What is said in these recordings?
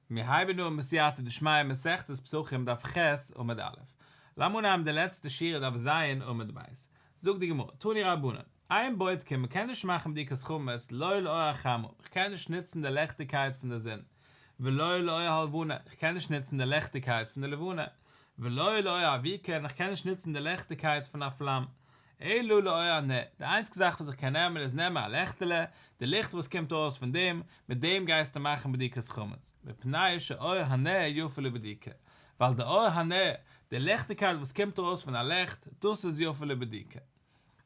מיר הייבן אן בסייעתא דשמיא מסכת פסחים דף ח' עמוד א'. לאמיר אנהייבן די לעצטע שורה דף ז' עמוד ב'. זאגט די גמרא, תנו רבנן, אין בודקין מען קען נישט מאכן בדיקת חמץ לא לאור החמה, איך קען נישט נוצן די לעכטיגקייט פון די זון, ולא לאור הלבנה, איך קען נישט נוצן די לעכטיגקייט פון די לבנה, ולא לאור אבוקה, און איך קען נישט נוצן די לעכטיגקייט פון א פלאם, אלא לאור הנר, די איינציגסטע זאך וואס איך קען נעמען איז נעמען א לעכטעלע, די ליכט וואס קומט ארויס פון דעם, מיט דעם גייסטו מאכן בדיקת חמץ, מפני שאור הנר יפה לבדיקה, ווייל די אור הנר, די ליכטיגקייט וואס קומט ארויס פון א לעכט, דאס איז יפה לבדיקה.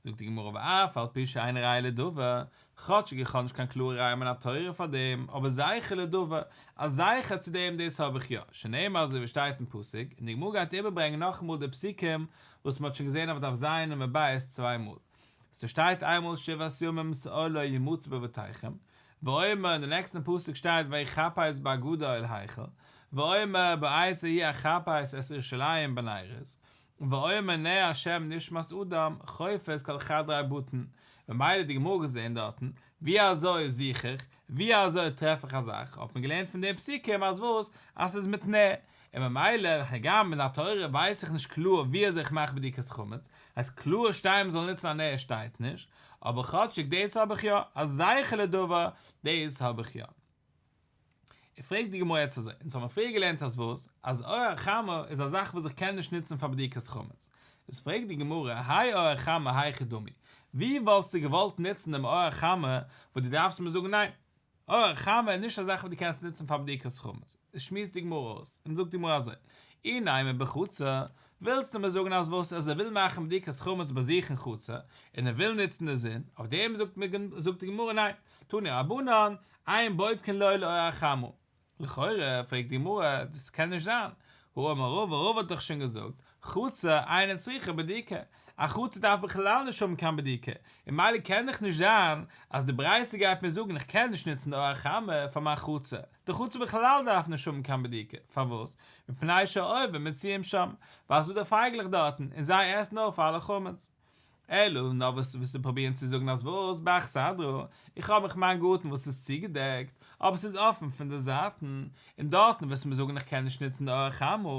זאגט די גמרא ואף על פי שאין ראיה לדבר, כאטשיג איך האב נישט קיין קלארע ראיה מן התורה פאר דעם, אבער זכר לדבר, א זכר צו דעם דאס האב איך יא, שנאמר אזוי ווי שטייט אין פסוק, און די גמרא גייט איבערברענגען נאכאמאל די פסוקים וואס מ'האט שוין געזען אויף דף ז עמוד ב' צוויי מאל. ס'שטייט איינמאל שבעת ימים שאור לא ימצא בבתיכם, ואומר אין די נעקסטן פסוק שטייט ויחפש בגדול היכל, ואומר בעת ההיא אחפש את ירושלים בנרות, ואומר נר השם נשמת אדם חופש כל חדרי בטן, ממילא האט די גמרא געזען דארטן, ווי אזוי זוך איך, ווי אזוי טרעף איך א זאך, האט מען געלערנט פון די פסוקים אז וואס, אז ס'איז מיט נר, און ממילא הגם מן התורה ווייס איך נישט קלאר ווי אזוי איך מאך בדיקת חמץ, אז קלאר שטיין מ'זאל נוצן א נר שטייט נישט, אבער כאטשיג דאס האב איך יא, א זכר לדבר, דאס האב איך יא. און פרעגט די גמרא יעצט אזוי, אונז האבן פריער געלערנט אז וואס? אז אור החמה איז א זאך וואס איך קען נישט נוצן פאר בדיקת חמץ. איז פרעגט די גמרא, האי אור החמה היכי דמי, ווי וואלסטו געוואלט נוצן דעם אור החמה וואס דו דארפסט מיר זאגן ניין, אור החמה איז נישט א זאך וואס דו קענסט נוצן פאר בדיקת חמץ. עס שמועסט די גמרא אויס, און זאגט די גמרא אזוי, אי נימא בחצר, ווילסטו מיר זאגן אז וואס, אז ער וויל מאכן בדיקת חמץ ביי זיך אין חצר, און ער וויל נוצן די זון, אויף דעם זאגט די גמרא ניין, תנו רבנן, אין בודקין לא לאור החמה. לכאורה, פרעגט די גמרא, דאס קען נישט זיין, הא אמר רבא, רבא האט דאך שוין געזאגט, חצר אינה צריכה בדיקה, א חצר דארף בכלל נישט האבן קיין בדיקה, און מילא קען דאך נישט זיין אז די ברייתא גייט מיר זאגן איך קען נישט נוצן די אור החמה פאר מיין חצר, די חצר בכלל דארף נישט האבן קיין בדיקה, פארוואס? מפני שהעורבים מצויים שם, ווייל ס'איז דא די פייגלעך דארטן און זיי עסן אויף אלע חמץ. אלא נאר וואס ווילסטו פרובירן צו זאגן אז וואס באכסדרה, איך האב מיך מיין גארטן וואס איז צוגעדעקט, אבער ס'איז אפן פון די זייטן, און דארטן וועסטו מיר זאגן איך קען נישט נוצן די אור החמה,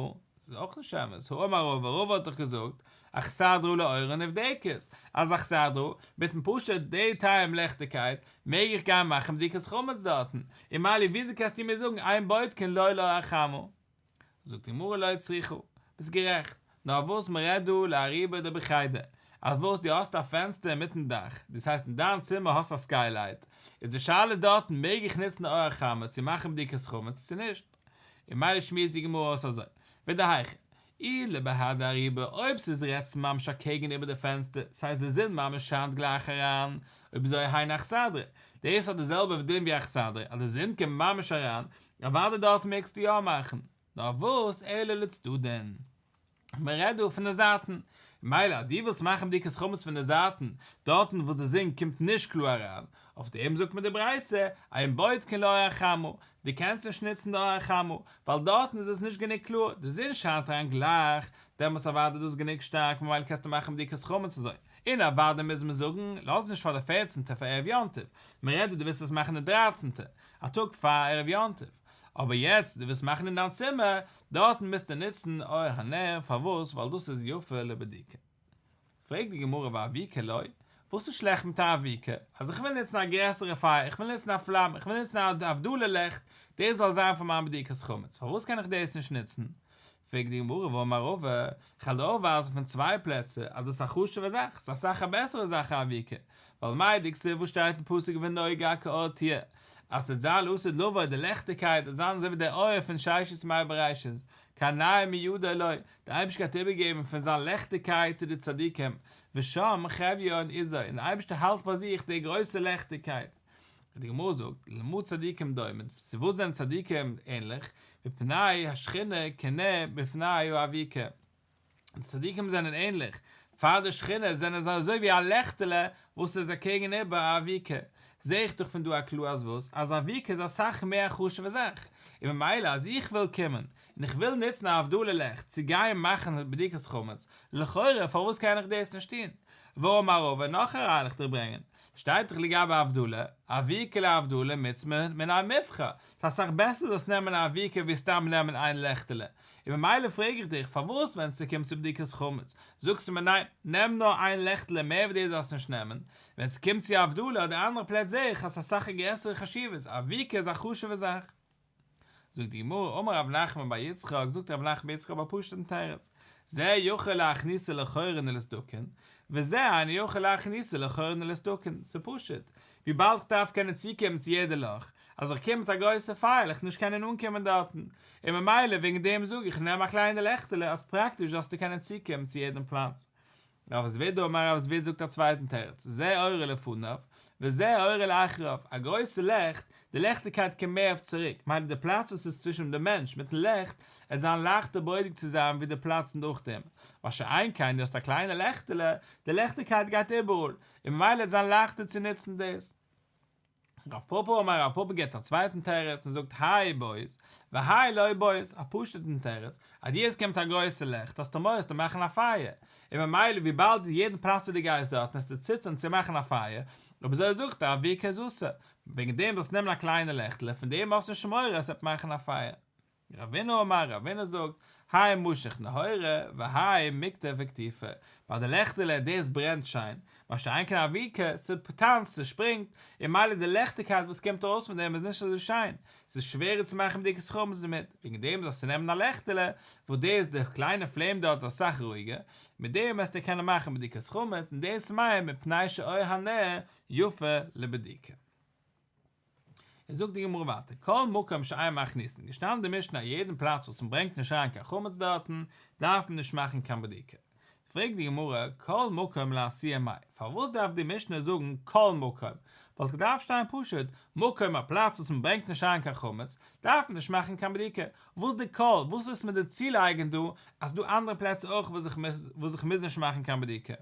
ס'איז אויך נישט אמת, האמר רבא, רבא האט דאך געזאגט, אכסדרה לאורה נבדקת, אז אכסדרה, מיטן פשוט די טיים לעכטיגקייט, מעג איך גיין מאכן בדיקת חמץ דארטן, און מילא וויאזוי קענסטו מיר זאגן אין בודקין לא לאור החמה? זאגט די גמרא לא צריכא, ביסט גערעכט, נאר וואס מען רעדט דא לאריבא דבחדא, אז וואס דו האסט א פענסטער אינמיטן דאך, דאס הייסט אין דיין צימער האסט א skylight, איז די שאלה איז דארטן מעג איך נוצן די אור החמה צו מאכן בדיקת חמץ צו נישט? און מילא שמועסט די גמרא אויס אזוי, ודהיכא, אי לבהדי אריבא אויב ס'איז רעדסט ממש אקעגן איבער די פענסטער, ס'הייסט די זון ממש שיינט גלייך אריין, אויב אזוי היינו אכסדרה, דאס האט די זעלבע דין ווי אכסדרה, אז די זון קומט ממש אריין, אוודאי דארט מעגסטו יא מאכן, נאר וואס אלא לצדדין. מען רעדט דא פון די זייטן, מילא אז דו ווילסט מאכן בדיקת חמץ פון די זייטן, דארטן וואס די זון קומט נישט קלאר אריין, אויף דעם זאגט מען די ברייתא, אין בודקין לאור החמה, דו קענסט נישט נוצן די אור החמה, ווייל דארטן איז עס נישט גענוג קלאר, די זון שיינט אריין גלייך, דעמאלס אוודאי איז דאס גענוג שטארק ממילא קענסטו מאכן בדיקת חמץ אזוי, און אוודאי מוז מען זאגן, לאז נישט פאר די פערצנטע פאר ערב יום טוב, מען רעדט דא דו ווילסט עס מאכן די דרייצנטע, א טאג פאר ערב יום טוב, אבער יעצט דו ווילסט מאכן אין דיין צימער, דארטן מוזטו נוצן אור הנר, פארוואס? ווייל דאס איז יפה לבדיקה. פרעגט די גמרא ואבוקה לא, וואס איז שלעכט מיט א אבוקה? אז איך וויל נוצן א גרעסערע פייער, איך וויל נוצן א פלאם, איך וויל נוצן א הבדלה לעכט, דאס זאל זיין פאר מיין בדיקת חמץ, פארוואס קען איך דאס נישט נוצן? פרעגט די גמרא והאמר רבא, כ'על דיר אויפווייזן פון צוויי פלעצער אז דאס איז א חשוב'ע זאך, ס'איז אסאך א בעסערע זאך א אבוקה, ווייל מאי דכתיב וואס שטייט אין פסוק ונוגה כאור תהיה, אז ס'וועט זיין לעתיד לבוא די לעכטיגקייט וועט זיין אזוי ווי דער אור פון ששת ימי בראשית, כנר מידו לו, דער אייבערשטער גייט איבערגעבן פון זיין לעכטיגקייט צו די צדיקים, ושם חביון עזו, און דער אייבערשטער האלט ביי זיך די גרויסע לעכטיגקייט. די גמרא זאגט, למה צדיקים דומים, צו וואס זענען צדיקים ענליך, מפני השכינה כנר בפני האבוקה. די צדיקים זענען ענליך, פאר די שכינה זענען זיי אזוי ווי א לעכטעלע וואס איז אקעגן איבער א אבוקה, זעה איך דאך פון דא א קלאר אז וואס? אז אבוקה איז אסאך מער א חשוב'ע זאך, און ממילא אז איך וויל קומען און איך וויל נוצן א הבדלה לעכט צו גיין מאכן בדיקת חמץ, לכאורה פארוואס קען איך דאס נישט טון? והאמר רבא, נאך א ראיה וועל איך דיר ברענגען. שטייט דאך לגבי הבדלה, אבוקה להבדלה מצוה מן המובחר, ס'איז אסאך בעסער זאלסט נעמען א אבוקה ווי סתם נעמען איין לעכטעלע, און ממילא פרעג איך דיך פארוואס ווען ס'קומט צו בדיקת חמץ זאגסטו מיר ניין, נעם נאר איין לעכטעלע מער ווי דאס זאלסט נישט נעמען, ווען ס'קומט צו הבדלה אדער אנדערע פלעץ זעה איך אז ס'איז אסאך א גרעסערע חשיבות, אבוקה איז א חשוב'ע זאך. זאגט די גמרא, אמר רב נחמן בר יצחק, זאגט רב נחמן בר יצחק א פשוט'ן תירוץ, זה יכול להכניסו לחורין ולסדקין, וזה אינו יכול להכניסו לחורין ולסדקין, ס'איז פשוט, וויבאלד כ'דארף קענען צוקומען צו יעדע לאך, אז איך קום מיט א גרויסע פייער וועל איך נישט קענען אנקומען דארטן, און ממילא וועגן דעם זאג איך נעם א קליינע לעכטעלע אז פראקטיש זאלסטו קענען צוקומען צו יעדן פלאץ. רב זביד אמר רב זביד זאגט א צווייטן תירוץ, זה אורו לפניו, וזה אורו לאחריו, א גרויסע לעכט, די לעכטיגקייט קומט מער אויף צוריק, מיינט די פלאץ וואס איז צווישן די מענטש מיטן לעכט, עט זיין לייכטער בודק צו זיין ווי די פלאץ נאכדעם, מה שאין כן דו האסט א קליינע לעכטעלע, די לעכטיגקייט גייט איבעראל, און ממילא עט זיין לייכטער צו נוצן דאס. רב פפא אמר רב פפא געבט א צווייטן תירוץ און זאגט האי בועט והאי לא בועט, א פשוט'ן תירוץ, אז דו האסט קומט א גרויסע לעכט האסטו מורא צו מאכן א פייער, און ממילא וויבאלד יעדן פלאץ וואו דו גייסט דארטן וועסטו ציטערן צו מאכן א פייער, אויב אזוי זאגט ער אבוקה איז אסור, וועגן דעם זאלסטו נעמען א קליינע לעכטעלע פון דעם האסטו נישט מורא עס וועט מאכן א פייער. רבינא אמר, רבינא זאגט, האי משך נהורא והאי מקטף אקטופי, ביי די לעכטעלע דאס ברענט שיין, מה שאין כן אבוקה, ס'טאנצט, ס'שפרינגט, און מילא די לעכטיגקייט וואס קומט ארויס פון דעם איז נישט אזוי שיין, ס'איז שווערער צו מאכן בדיקת חמץ דערמיט, וועגן דעם זאלסטו נעמען א לעכטעלע, וואס דאס די קליינע flame דארט איז אסאך רואיגער, מיט דעם וועסטו קענען מאכן בדיקת חמץ, און דאס מיינט מפני שאור הנר יפה לבדיקה. איז זאגט די גמרא ווייטער, כל מקום שאין מכניסין, געשטאנען אין די משנה א יעדן פלאץ וואס מען ברענגט נישט אריין קיין חמץ דארטן, דארף מען נישט מאכן קיין בדיקה. פרעגט די גמרא, כל מקום לאתויי מאי, פארוואס דארף די משנה זאגן כל מקום, וואלט געדארפט שטיין פשוט, מקום א פלאץ וואס מען ברענגט נישט אריין קיין חמץ, דארף מען נישט מאכן קיין בדיקה, וואס די כל, וואס ווילסט מיר דא צולייגן דא, אז ס'דא אנדערע פלעצער אויך וואס איך מוז נישט מאכן קיין בדיקה?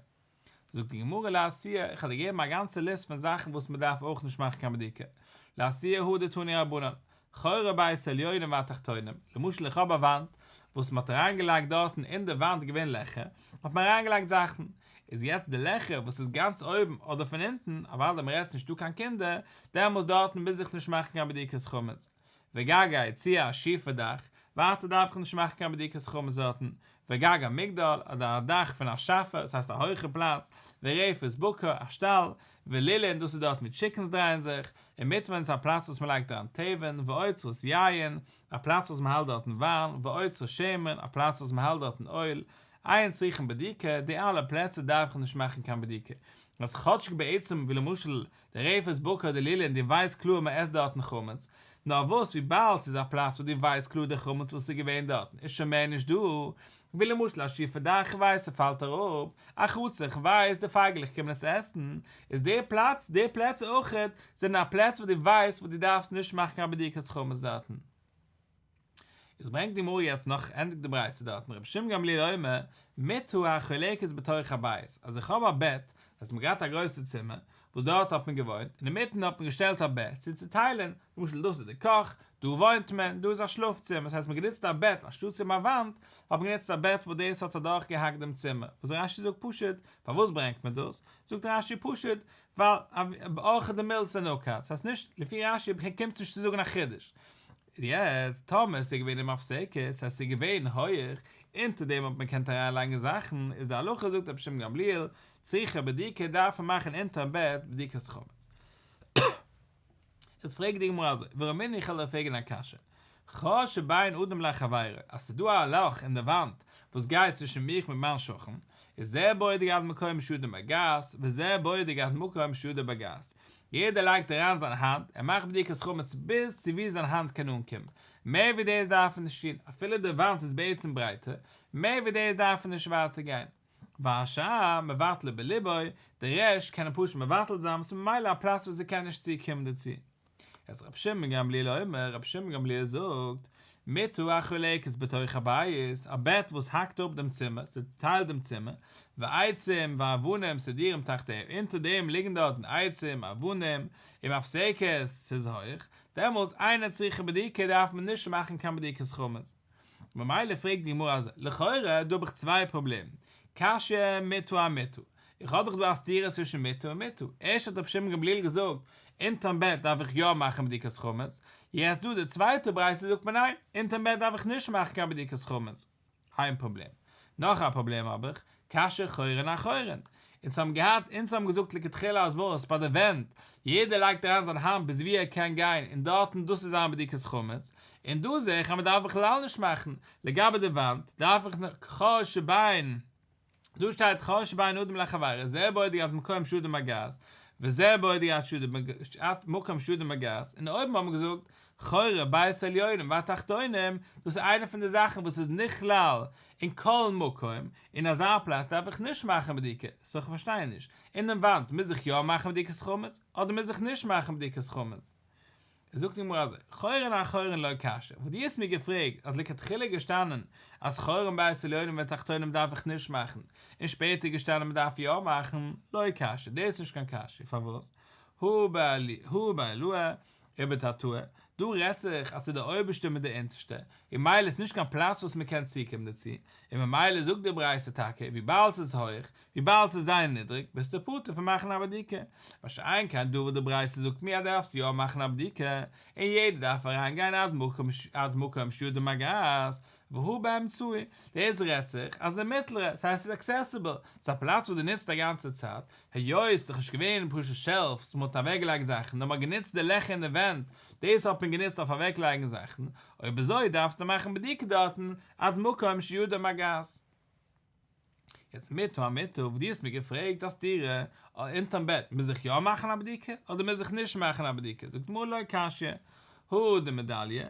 זאגט די גמרא לאתויי, איך וועל דיר געבן א גאנצע ליסט פון זאכן וואס מען דארף אויך נישט מאכן קיין בדיקה, לאתויי הא דתנו רבנן, חורי בית העליונים והתחתונים, למשל איך האב א וואנט וואס מען האט אריינגעלייגט דארטן אין די וואנט איז געווען לעכער, האט מען אריינגעלייגט זאכן, איז יעצט די לעכער וואס איז גאנץ אויבן אדער פון אונטן, אוודאי מען רעדט נישטא קיין קינדער, דעמאלס דארטן מוז איך נישט מאכן קיין בדיקת חמץ. וגג היציע א שיפע דאך, ווייטער דארף איך נישט מאכן קיין בדיקת חמץ דארטן, וגג המגדל, אדער א דאך פון א שאפע, דאס הייסט א הויכע פלאץ, ורפת בקר, א שטאל, ולולין, דאס איז דארט ווי טשיקענס דרייען זיך, ומטמון איז א פלאץ וואס מען לייגט אריין תבן, ואוצרות יין, א פלאץ וואס מען האלט דארטן וויין, ואוצרות שמן, א פלאץ וואס מען האלט דארטן אויל, אין צריכין בדיקה, די אלע פלעצער דארף איך נישט מאכן קיין בדיקה, אז כאטשיג בעצם ווי למשל די רפת בקר די לולין דו ווייסט קלאר מען עסט דארטן חמץ, נאר וואס וויבאלד ס'איז א פלאץ וואס דו ווייסט קלאר די חמץ וואס איז געווען דארטן איז שוין מער נישט דא, ווי למשל א שיפע דאך כ'ווייס ס'פאלט אראפ, א חצר כ'ווייס די פייגעלעך קומען עס עסן, איז די פלאץ די פלעצער אויכעט זענען א פלעץ וואס דו ווייסט וואס דו דארפסט נישט מאכן קיין בדיקת חמץ דארטן. איז ברענגט די גמרא יעצט נאך ענדיגט די ברייתא דארטן רבי שמעון גמליאל אומר מיטה החולקת בתוך הבית אז איך האב א בעט אז מען געהאט א גרויסע צימער וואס דארט האט מען געוואוינט און אינמיטן האט מען געשטעלט א בעט צו צוטיילען למשל דאס איז די קאך דא וואוינט מען דא איז א שלאף צימער דאס הייסט מען גענוצט א בעט אנשטאט צו האבן א וואנט האט מען גענוצט א בעט וואס דאס האט אדורך געהאקט דעם צימער וואס רש"י זאגט פשוט פארוואס ברענגט מען דאס זאגט רש"י פשוט ווייל אורחא דמילתא נקט ס'הייסט נישט לפי רש"י קומט עס נישט צו זאגן א חידוש יעצט טאמער עס איז געווען ומפסקת, עס איז געווען הויעך, אונטער דעם האט מען געקענט אריין לייגן זאכן, איז די הלכה זאגט רבי שמעון גמליאל, צריכה בדיקה דארף מען מאכן אונטערן בעט בדיקת חמץ. איז פרעגט די גמרא אזוי, ורמינהי איך וועל דיר פרעגן א קשיא, חור שבין אדם לחבירו, אז ס'איז דא א לאך אין די וואנט וואס גייט צווישן מיך מיט מיין שכן, איז זה בודק עד מקום שידו מגעת, וזה בודק עד מקום שידו מגעת, יעדער לייגט אריין זיין האנט, ער מאכט בדיקת חמץ ביז צו ווי זיין האנט קען אנקומען, מער ווי דאס דארף ער נישט טון, אפילו די וואנט איז בעצם ברייטער, מער ווי דאס דארף ער נישט ווייטער גיין. והשאר מבטלו בליבו, די רעשט קען ער פשוט מבטל זיין וואס איז ממילא א פלאץ וואס ער קען נישט צוקומען דערצו. איז רבי שמעון גמליאל אומר, רבי שמעון גמליאל זאגט, מיטה החולקת בתוך הבית, א בעט וואס האקט אפ דעם צימער, ס'צוטיילט דעם צימער, ועצים ואבנים סדורים תחתיה, אונטער דעם ליגן דארטן עצים, אבנים, ומפסקת, ס'איז הויך, דעמאלטס אינה צריכה בדיקה דארף מען נישט מאכן קיין בדיקת חמץ. ממילא פרעגט די גמרא אזוי, לכאורה דא האב איך צוויי פראבלעמען, קשיא מיטה אמיטה. איך האב דאך דא א סתירה צווישן מיטה און מיטה, ערשט האט רבי שמעון גמליאל געזאגט, אונטערן בעט דארף איך יא מאכן בדיקת חמץ, יעצט דא די צווייטע ברייתא זאגט מען ניין, אונטערן בעט דארף איך נישט מאכן קיין בדיקת חמץ. איין פראבלעם. נאך א פראבלעם האב איך, קשיא חורין אחורין. אונז האבן געהאט, אונז האבן געזאגט לכתחילה אז וואס, ביי די ווענט, יעדער לייגט אריין זיין האנט ביז ווי ער קען גיין און דארטן דאס איז זיין בדיקת חמץ, און דא זעה איך אז מען דארף בכלל נישט מאכן, לגבי די וואנט דארף איך נאר חור שבין, דא שטייט חור שבין אדם לחבירו, זה בודק עד מקום שידו מגעת, וזה בודק עד שידו עד מקום שידו מגעת, און אויבן האבן מיר געזאגט חורי בית העליונים והתחתונים, דאס איז איינע פון די זאכן וואס איז נכלל אין כל מקום, אין אזא פלאץ דארף איך נישט מאכן בדיקה, סאו איך פארשטיי נישט, אינעם וואנט מוז איך יא מאכן בדיקת חמץ, אדער מוז איך נישט מאכן בדיקת חמץ? זאגט די גמרא אזוי, חורין אחורין לא קשיא, וואס דו האסט מיר געפרעגט אז לכתחילה איז געשטאנען אז חורין בית עליונים ותחתונים דארף איך נישט מאכן, און שפעטער איז געשטאנען מען דארף יא מאכן, לא קשיא, דאס איז נישט קיין קשיא, פארוואס? הא בעילאי ובתתאי, דא רעדט זיך אז ס'איז די אויבערשטע מיט די אונטערשטע, און ממילא איז נישט קיין פלאץ וואס מ'קען צוקומען דערצו, און ממילא זאגט די ברייתא טאקע וויבאלד ס'איז הויך, וויבאלד ס'איז זייער נידריג, ביסטו פטור פון מאכן א בדיקה. מה שאין כן דא וואס די ברייתא זאגט מיר אז דארפסט יא מאכן א בדיקה, און יעדער דארף אריין גיין עד מקום שידו מגעת, והא באמצעי, דאס רעדט זיך אז די מיטלערע, ס'הייסט ס'איז accessible, ס'איז א פלאץ וואס דו נוצט א גאנצע צייט, היות ס'איז דאך נישט געווען פשוט shelves וואס מ'האט אוועקגעלייגט זאכן, נאר מ'האט גענוצט די לעכער אין די ווענט, דאס האט מען גענוצט אויף אוועקלייגן זאכן, אויב אזוי דארפסטו מאכן בדיקה דארטן עד מקום שידו מגעת. יעצט מטה אמטה וואס דו האסט מיר געפרעגט א סתירה, אונטערן בעט מוז איך יא מאכן א בדיקה אדער מוז איך נישט מאכן א בדיקה, זאגט די גמרא לא קשיא, הא דמדליא,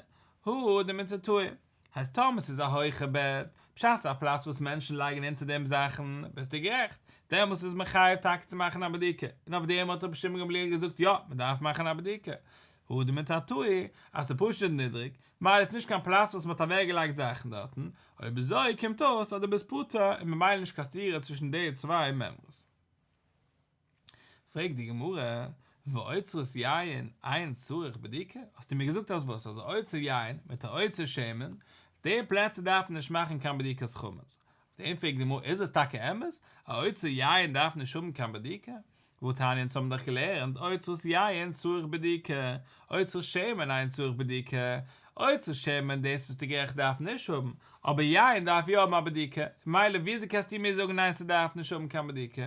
הא דמתתאי, הייסט טאמער ס'איז א הויכע בעט, פשט ס'איז א פלאץ וואס מענטשן לייגן אונטער דעם זאכן, ביסטו גערעכט, דעמאלס איז מחייב טאקע צו מאכן א בדיקה, און אויף דעם האט רבי שמעון גמליאל געזאגט יא, מ'דארף מאכן א בדיקה, הא דמתתאי, אז ס'איז פשוט נידריג, מילא איז נישט קיין פלאץ וואס מ'האט אוועקגעלייגט זאכן דארטן, אויב אזוי קומט אויס אז דו ביסט פטור און ממילא נישט קיין סתירה צווישן די צוויי מימרות. פרעגט די גמרא, ואוצרות יין אין צריך בדיקה? האסטו מיר געזאגט אז וואס? אז א אוצר יין מיט א אוצר שמן, די פלעצער דארפן נישט מאכן קיין בדיקת חמץ. אויף דעם פרעגט די גמרא, איז עס טאקע אמת? א אוצר יין דארף נישט האבן קיין בדיקה? והתניא אונז האבן דאך געלערנט אוצרות יין צריך בדיקה, אוצרות שמן אין צריך בדיקה, אוצרות שמן דאס ביסטו גערעכט דארף נישט האבן, אבער יין דארף יא האבן א בדיקה, מילא וויאזוי קענסטו מיר זאגן ניין ס'דארף נישט האבן קיין בדיקה?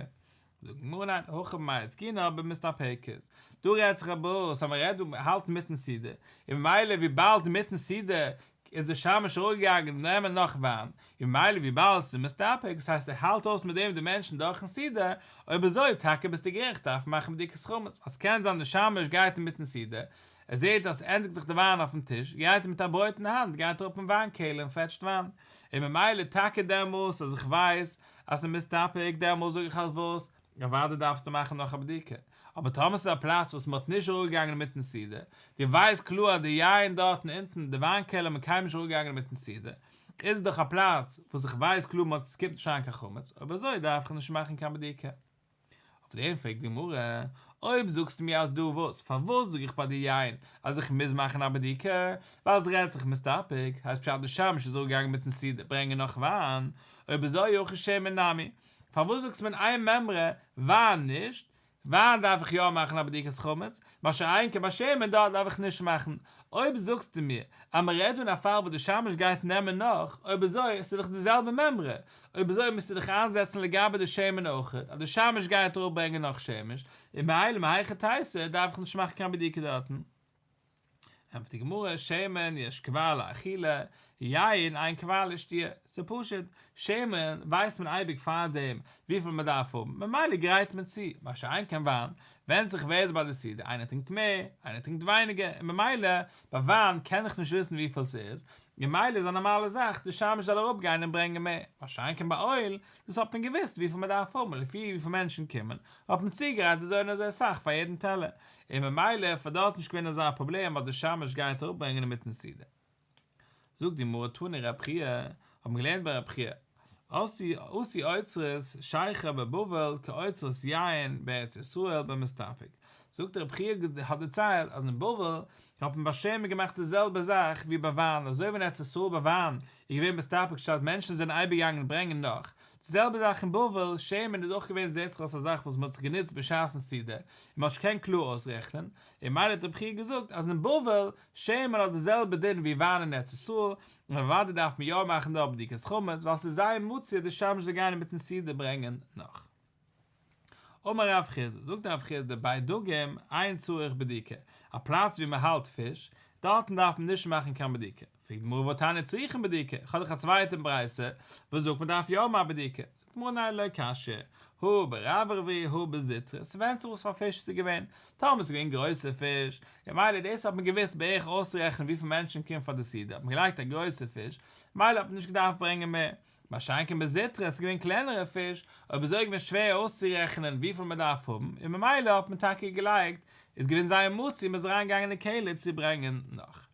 זאגט די גמרא ניין, הכא במאי עסקינן במסתפקת, דא רעדט זיך אבער אז מ'רעדט דא מ'האלט אינמיטן סעודה, און ממילא וויבאלד אינמיטן סעודה איז דער שמש אראפגעגאנגען נעמען נאך וויין, און ממילא וויבאלד ס'איז מסתפק, דאס הייסט ער האלט אויס מיט דעם די מענטשן דורכן סעודה, אויב אזוי טאקע ביסטו גערעכט דארף מען מאכן בדיקת חמץ, ווייל ס'קען זיין דער שמש גייט אינמיטן סעודה, ער זעט אז ס'ענדיגט זיך די וויין אויפן טיש, גייט ער מיט א ברויט אין האנט גייט אראפ אין וויין קעלער און פעטשט וויין, און ממילא טאקע דעמאלס אז איך ווייס אז ס'איז מסתפק דעמאלס זאג איך אז וואס? אוודאי דארפסטו מאכן נאך א בדיקה, אבער טאמער ס'איז א פלאץ וואס מ'האט נישט אראפגעגאנגען אינמיטן סעודה, דו ווייסט קלאר אז די יין דארטן אונטן די וויין קעלער מ'איז קיינמאל נישט אראפגעגאנגען אינמיטן סעודה, איז עס דאך א פלאץ וואס איך ווייס קלאר מ'האט ס'קומט נישט אריין קיין חמץ, אויב אזוי דארף איך נישט מאכן קיין בדיקה. אויף דעם פרעגט די גמרא, אויב זאגסטו מיר אז דא וואס, פארוואס זאג איך ביי די יין אז איך מוז מאכן א בדיקה, ווייל עס רעדט זיך מסתפק, הייסט פשט די שמש איז אראפגעגאנגען אינמיטן סעודה ברענגען נאך וויין, אויב אזוי אי הכי שמן נמי, פארוואס זאגסטו מיר אין איין מימרא וויין נישט? וויין דארף איך יא מאכן א בדיקת חמץ, מה שאין כן ביי שמן דארט דארף איך נישט מאכן. אויב זאגסטו מיר אז מען רעדט דא אין א פאל וואס די שמש גייט נעמען נאך, אויב אזוי עס איז דאך די זעלבע מימרא, אויב אזוי מוזטו דיך איינזעצן לגבי די שמן אויכעט, אז די שמש גייט אראפברענגען נאך שמש, און ממילא מהיכי תיתי דארף איך נישט מאכן קיין בדיקה דארטן. ענטפערט די גמרא, שמן יש קבע לאכילה, יין אין קבע לשתיה, ס'איז פשוט, שמן ווייסט מען אייביג פארדעם וויפיל מען דארף האבן, ממילא גרייט מען צו, מה שאין כן וויין, ווענדט זיך ווער איז ביי די סעודה, איינער טרינקט מער, איינער טרינקט ווייניגער, און ממילא ביי וויין קען איך נישט וויסן וויפיל ס'איז, ממילא איז א נארמאלע זאך די שמש זאל אראפגיין און ברענגען מער, מה שאין כן ביי אויל, דאס האט מען געוואוסט וויפיל מען דארף האבן, לפי וויפיל מענטשן קומען, האט מען צוגעגרייט אזוי און אזוי סאך פאר יעדן טעלער, און ממילא פאר דארט נישט געווען אזא פראבלעם אז די שמש גייט אראפברענגען אינמיטן סעודה. זאגט די גמרא תני רב חייא, האט מען געלערנט ביי רב חייא, עשו אוצרות שכר בבבל כאוצרות יין בארץ ישראל במסתפק, זאגט רב חייא האט דערציילט אז אין בבל האט מען ביי שמן געמאכט די זעלבע זאך ווי ביי וויין, אזוי ווי אין ארץ ישראל ביי וויין איז געווען מסתפק שטאט מענטשן זענען אייביג געגאנגען ברענגען נאך, די זעלבע זאך אין בבל, שמן איז אויך געווען זעט זיך אויס א זאך וואס מען האט זיך גענוצט בשעת'ן סעודה און מען האט נישט געקענט קלאר אויסרעכענען, און ממילא האט רבי חייא געזאגט אז אין בבל, שמן האט די זעלבע דין ווי וויין אין ארץ ישראל, און אוודאי דארף מען יא מאכן דארט בדיקת חמץ ווייל ס'איז זייער מצוי אז די שמש זאל גיין אינמיטן סעודה ברענגען נאך. אמר רב חסדא, זאגט רב חסדא בי דגים אין צריך בדיקה, א פלאץ ווי מען האלט פיש, דארטן דארף מען נישט מאכן קיין בדיקה, פרעגט די גמרא והתניא צריכין בדיקה, איך האב דאך א צווייטע ברייתא וואס זאגט מען דארף יא האבן א בדיקה, זאגט די גמרא ניין לא קשיא, הא ברברבי הא בזוטרי, ס'ווענדט זיך וואס פאר פיש ס'איז געווען, טאמער ס'איז געווען גרויסע פיש, ממילא דאס האט מען געוואוסט בערך אויסצורעכענען וויפיל מענטשן קומען פאר די סעודה, האט מען געלייגט א גרויסע פיש, ממילא האט מען נישט געדארפט ברענגען מער, מה שאין כן בזוטרי, עס איז געווען קלענערע פיש, אויב אזוי איז געווען שווער אויסצורעכענען וויפיל מען דארף האבן, און ממילא האט מען טאקע געלייגט, איז געווען זייער מצוי מען איז אריין געגאנגען אין קעלער צו ברענגען נאך.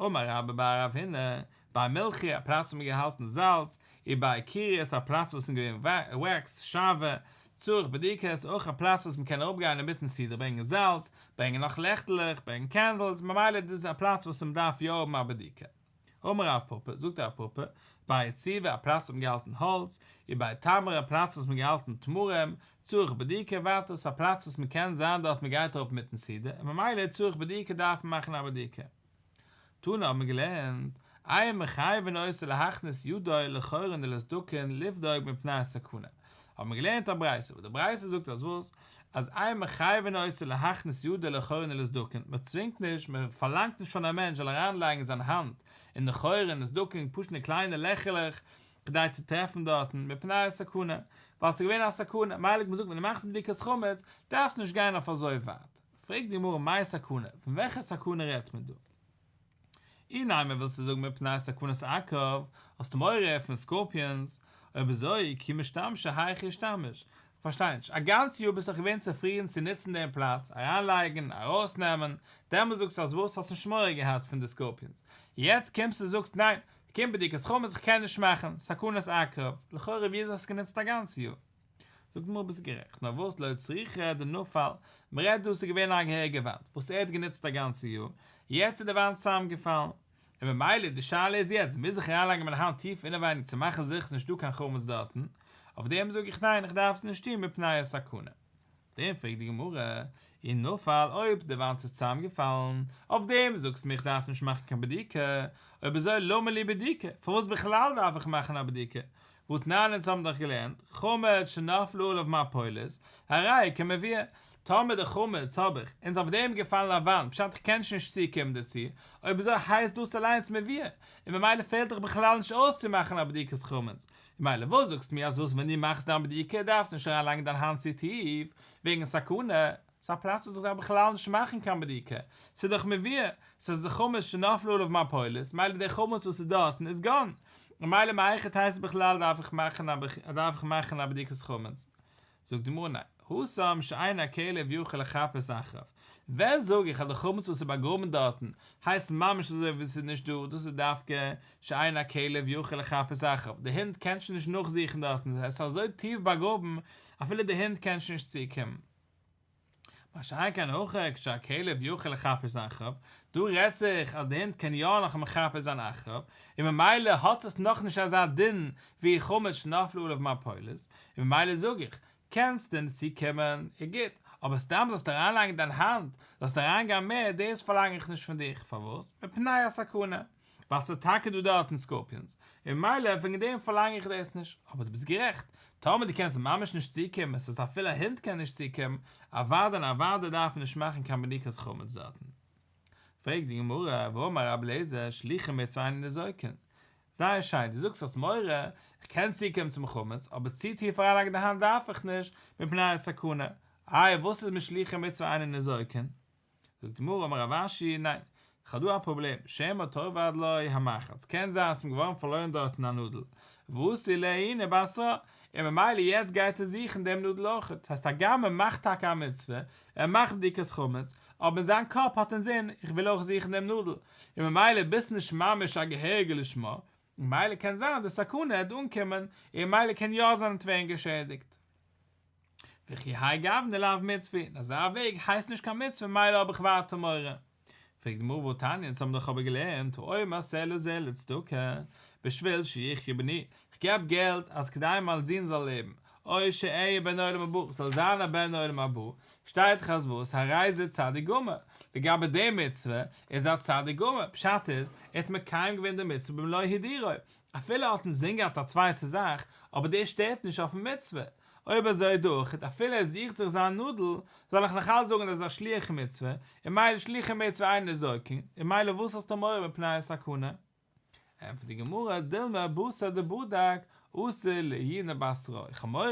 אמר רבה בר רב הונא, בי מילחי, א פלאץ וואו מען האט געהאלטן זאלץ, ובי כירא איז א פלאץ וואס איז געווען וועקס, שעוה, צריך בדיקה איז אויך א פלאץ וואס מען קען אראפגיין אינמיטן סעודה ברענגען זאלץ, ברענגען נאך לעכטלעך, ברענגען קענדלס, ממילא דאס איז א פלאץ וואס מען דארף יא האבן א בדיקה. אמר רב פפא, זאגט רב פפא, בי עציבי א פלאץ וואס מען געהאלטן האלץ, ובי תמרי א פלאץ וואס מען געהאלטן תמרים, צריך בדיקה ווייטער ס'איז א פלאץ וואס מען קען זיין דארט מען גייט אראפ מיטן סעודה און ממילא צריך בדיקה דארף מען מאכן א בדיקה. תנא האט מען געלערנט, אין מחייבין אותו להכניס ידו לחורין ולסדקין לבדוק מפני הסכנה, האט מען געלערנט א ברייתא וואס די ברייתא זאגט אז וואס? אז אין מחייבין אותו להכניס ידו לחורין ולסדקין, מען צווינגט נישט, מען פארלאנגט נישט פון א מענטש זאל אריינלייגן זיין האנט אין די חורין און סדקין, פשוט אין קליינע לעכערלעך, כדי צו טרעפן דארטן, מפני הסכנה, ווייל ס'איז געווען א סכנה, מילא האט מען געזאגט ווען דו מאכסט בדיקת חמץ, דארפסטו נישט גיין אויף אזוי ווייט. פרעגט די גמרא מאי סכנה, פון וועלכע סכנה רעדט מען דא? אי נימא ווילסטו זאגן מפני סכנת עקרב, האסטו מורא פון סקארפיאנס, אויב אזוי כי משתמשי היכי אישתמיש, כ'פארשטיי נישט, א גאנץ יאר ביסט דאך געווען צופרידן צו נוצן דעם פלאץ, אריינלייגן, ארויסנעמען, דעמאלס זאגסטו אז וואס, האסט נישט מורא געהאט פון די סקארפיאנס, יעצט קומסטו זאגסט ניין, קומט בדיקת חמץ איך קען נישט מאכן, סכנת עקרב, לכאורה ווי אזוי האסטו עס גענוצט א גאנץ יאר? זאגט די גמרא ביסט גערעכט, נאר וואס לא צריכא דנפל, מען רעדט דא ס'איז געווען א געהעריגע וואנט וואס ער האט גענוצט א גאנצע יאר, יעצט איז די וואנט צוזאמגעפאלן, און ממילא די שאלה איז יעצט מוז איך אריינלייגן מיין האנט טיף אינעווייניג צו מאכן זיכער ס'נישט דא קיין חמץ דארטן, אויף דעם זאג איך ניין איך דארף עס נישט טון מפני הסכנה. דעם פרעגט די גמרא, אי נפל אויב די וואנט איז צוזאמגעפאלן, אויף דעם זאגסטו מיר איך דארף נישט מאכן קיין בדיקה, אויב אזוי למה לי בדיקה, פארוואס בכלל דארף איך מאכן א בדיקה, והתנן אונז האבן דאך געלערנט, חמץ שנפלה עליו מפולת, הרי כמבוער, טאמער די חמץ האב איך, און איז אויף דעם געפאלן א וואנט, פשט איך קען שוין נישט צוקומען דערצו, אויב אזוי הייסט דאס אליינס מבוער, און ממילא פעלט דאך בכלל נישט אויס צו מאכן א בדיקת חמץ, ממילא וואס זאגסטו מיר אז וואס ווען דו מאכסט דיין בדיקה דארפסטו נישט אריינלייגן דיין האנט צו טיף, וועגן סכנה, ס'איז א פלאץ וואס איך דארף בכלל נישט מאכן קיין בדיקה, ס'איז דאך מבוער, ס'איז חמץ שנפלה עליו מפולת, מילא דער חמץ וואס איז דארטן איז gone, ממילא מהיכי תיתי בכלל דארף איך מאכן א דארף איך מאכן א בדיקת חמץ? זאגט די גמרא ניין, התם שאין הכלב יכול לחפש אחריו, ווען זאג איך אז די חמץ וואס איז באגראבן דארטן הייסט ממש אזוי ווי ס'איז נישט דא, דאס איז דווקא שאין הכלב יכול לחפש אחריו, די הונט קען שוין נישט נאכזוכן דארטן, עס איז אזוי טיף באגראבן אפילו די הונט קען שוין נישט צוקומען. מה שאין כן הכא כשהכלב יכול לחפש אחריו, דא רעדט זיך אז די הונט קען יא נאך מחפש זיין אחריו, און ממילא האט עס נאכנישט אזא דין ווי חמץ שנפלה עליו מפולת, און ממילא זאג איך, קענסט דען צוקומען, איז גוט, אבער סתם זאלסט אריינלייגן דיין האנט, זאלסט אריינגיין מער, דאס פארלאנג איך נישט פון דיך, פארוואס? מפני הסכנה. ווייל ס'איז טאקע דא דארטן סקארפיאנס, און ממילא וועגן דעם פארלאנג איך דאס נישט, אבער דו ביסט גערעכט, טאמער דו קענסט ממש נישט צוקומען, ס'איז אפילו א הונט קען נישט צוקומען, אוודאי און אוודאי דארף מען נישט מאכן קיין בדיקת חמץ דארטן. פרעגט די גמרא, והאמר רבי אליעזר, שלוחי מצוה אינן ניזוקין. זייער שיין, דו זאגסט האסט מורא, איך קען צוקומען צום חמץ, אבער צו טיף אריינלייגן די האנט דארף איך נישט, מפני הסכנה. איי וואס איז מיט שלוחי מצוה אינן ניזוקין? זאגט די גמרא אמר רב אשי, ניין, כ'האב דא א פראבלעם, שמא תאבד לו המחט, ס'קען זיין ס'איז אים געווארן פארלוירן דארטן א נאדל, ואתי לעיוני בתרה, און ממילא יעצט גייט ער זוכן דעם נאדל אויכעט, ס'הייסט הגם ער מאכט טאקע א מצוה, ער מאכט בדיקת חמץ, אבער אין זיין קאפ האט אינזין, איך וויל אויך זוכן דעם נאדל, און ממילא ביסט נישט ממש א געהעריגע לשמה, ממילא קען זיין די סכנה העט אנקומען, און ממילא קען יא זיין ער וועט ווערן געשעדיגט. וכי האי גוונא לאו מצוה, און אזא וועג הייסט נישט קיין מצוה ממילא האב איך ווייטער מורא. פרעגט די גמרא והתניא, אונז האבן דאך אבער געלערנט, האומר סלע זה לצדקה, בשביל שיחיה בני, כ'געב געלט אז כדי מיין זון זאל לעבן, או שאהיה בן עולם הבא, כ'זאל זיין א בן עולם הבא, שטייט דאך אז וואס, הרי זה צדיק גמור, לגבי די מצוה איז ער א צדיק גמור, פשט איז, ער האט מקיים געווען די מצוה במלוא הידורו, אפילו ער האט אינזין געהאט א צווייטע זאך, אבער דאס שטערט נישט אויפן מצוה, אויב אזוי דאך, אפילו ער זוכט זיך זיין נאדל, זאל איך נאך אלץ זאגן אז ער איז א שליח מצוה, און מילא שלוחי מצוה אין ניזוקין, און מילא וואס האסטו מורא מפני הסכנה? ענטפערט די גמרא, דילמא בתר דבדק אתי לעיוני בתרה, איך האב מורא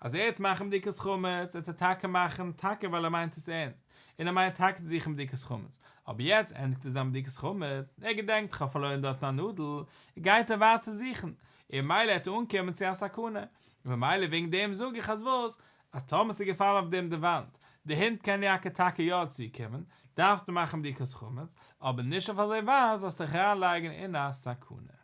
אז ער וועט מאכן בדיקת חמץ, וועט ער טאקע מאכן, טאקע ווייל ער מיינט עס ערנסט, און ער מיינט טאקע צו זוכן בדיקת חמץ, אבער יעצט ענדיגט ער זיין בדיקת חמץ, ער געדענקט איך האב פארלוירן דארטן א נאדל, גייט ער ווייטער זוכן, און מילא ער וועט אנקומען צו א סכנה, און ממילא וועגן דעם זאג איך אז וואס? אז טאמער ס'איז געפאלן אויף דעם די וואנט, די הינט קען יאקע טאקע יא צוקומען, דארפסטו מאכן בדיקת חמץ, אבער נישט אויף אזוי ווייט זאלסט דיך אריינלייגן אין א סכנה.